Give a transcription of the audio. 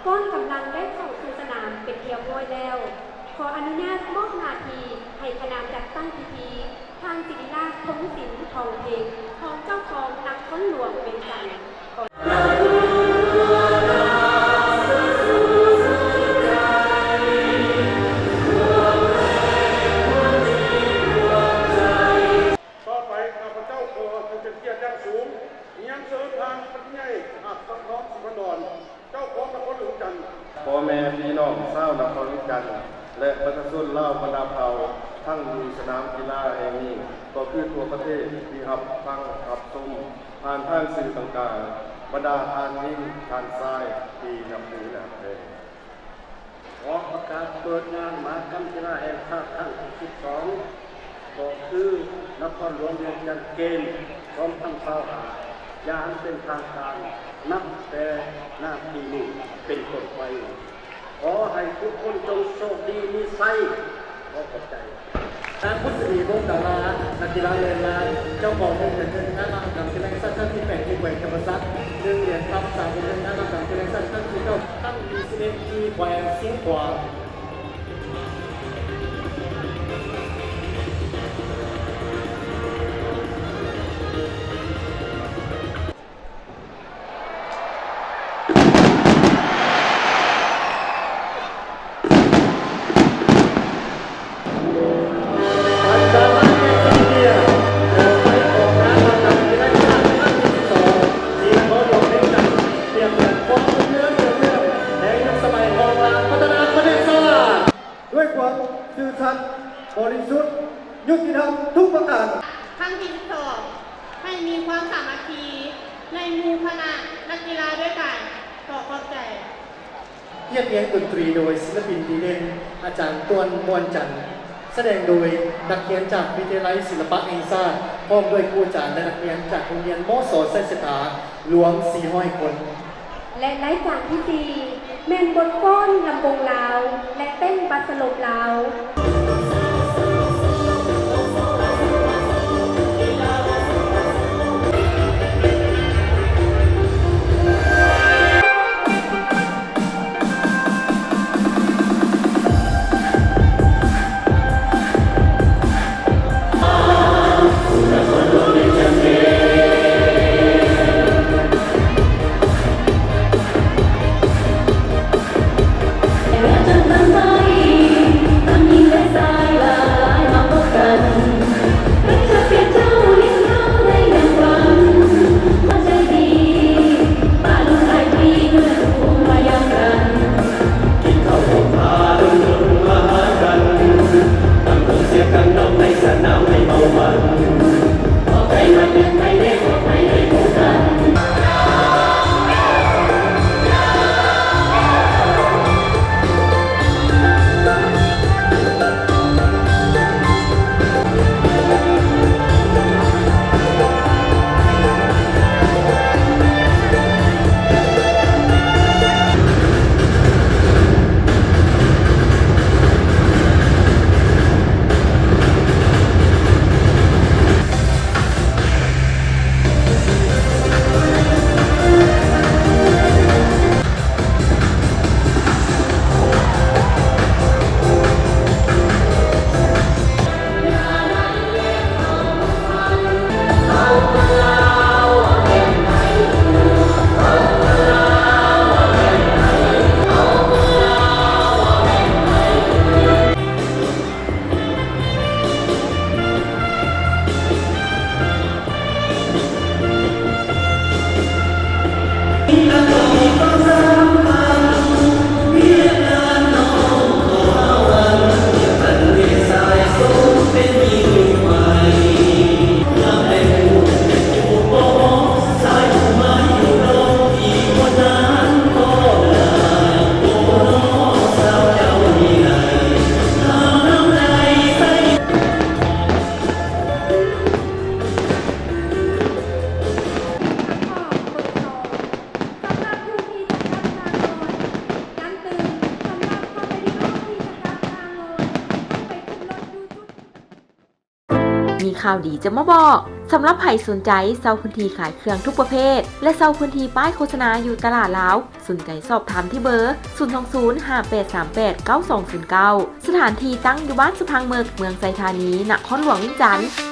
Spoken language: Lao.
ກ້ອນກຳລັງໄດ້ເຂົ້າສູ່ສະໜາມເປັນທີ່ຮຽບຮ້ອຍແລ້ວ. ຂໍອະນຸຍາດມອບໜ້າທີ່ໃຫ້ຄະນະຈັດຕັ້ງພິທີ ທ່ານ ສິລິລາດ ພົງສິນທອງເພັງ ຮອງເຈົ້າຄອງນະຄອນຫຼວງວຽງຈັນ. ຕໍ່ໄປ ຂ້າພະເຈົ້າຂໍເປັນກຽດຢ່າງສູງ ຮຽນເຊີນທ່ານປະຕິໃຫຍ່ ອັກສະທອນ ສີພັນດອນ ເຈົ້າຄອງນະຄອນຫຼວງວຽງຈັນ. ພໍ່ແມ່ພີ່ນ້ອງຊາວນະຄອນວຽງຈັນ ແລະ ປະຊາຊົນລາວບັນດາເຜົ່າ ທັງຢູ່ສະໜາມກິລາແຫ່ງນີ້ ກໍຄືທົ່ວປະເທດ ທີ່ຮັບຟັງຮັບຊົມຜ່ານທາງສື່ຕ່າງໆ, ບັນດາທ່ານຍິງທ່ານຊາຍທີ່ນັບຖືແລະຮັກແພງ. ຂໍປະກາດເປີດງານມະຫະກຳກິລາແຫ່ງຊາດຄັ້ງທີສິບສອງ ກໍຄືນະຄອນຫຼວງວຽງຈັນເກມສອງພັນຊາວຫ້າ ຢ່າງເປັນທາງການ ນັບແຕ່ນາທີນີ້ເປັນຕົ້ນໄປ. ຂໍໃຫ້ທຸກຄົນຈົ່ງໂຊກດີມີໄຊ. ຂໍຂອບໃຈ. ນາງ ພຸດສະດີ ວົງດາລາ ນັກກິລາແລ່ນລານ ເຈົ້າຂອງເຮືອນຈັດງານມະຫະກຳກິລາແຫ່ງຊາດຄັ້ງທີແປດ ທີ່ແຂວງຈຳປາສັກ, ໜຶ່ງຫຼຽນທອງ ສາມເໜັງງານມະຫະກຳກິລາແຫ່ງຊາດຄັ້ງທີເກົ້າ ຄັ້ງທີສິບເອັດ ທີ່ແຂວງຊຽງຂວາງ. ດ້ວຍຄວາມຊື່ສັດ, ບໍລິສຸດ, ຍຸຕິທຳທຸກປະການ. ຄັ້ງທີສິບສອງ ໃຫ້ມີຄວາມສາມັກຄີໃນໝູ່ຄະນະນັກກິລາດ້ວຍກັນ. ຂໍຂອບໃຈ. ຮຽບຮຽງດົນຕີໂດຍສິນລະປິນດີເດັ່ນ ອາຈານ ຕ່ວນ ມ່ວນຈັນ. ສະແດງໂດຍນັກຮຽນຈາກວິທະຍາໄລສິລະປະແຫ່ງຊາດ ພ້ອມດ້ວຍຄູອາຈານ ແລະ ນັກຮຽນຈາກໂຮງຮຽນ ມສ ໄຊເສດຖາ ລວມສີ່ຮ້ອຍຄົນ. ແລະ ລາຍການທີສີ່ ແມ່ນບົດຟ້ອນລຳວົງລາວ ແລະ ເຕັ້ນບັດສະຫຼົບລາວ. ຂ່າວດີຈະມາບອກ, ສຳລັບໃຜສົນໃຈເຊົ່າພື້ນທີ່ຂາຍເຄື່ອງທຸກປະເພດ ແລະ ເຊົ່າພື້ນທີ່ປ້າຍໂຄສະນາຢູ່ຕະຫຼາດລາວ, ສົນໃຈສອບຖາມທີ່ເບີ ສູນສອງສູນ ຫ້າແປດສາມແປດ ເກົ້າສອງສູນເກົ້າ. ສະຖານທີ່ຕັ້ງຢູ່ບ້ານສະພັງເມິກ, ເມືອງໄຊທານີ, ນະຄອນຫຼວງວຽງຈັນ.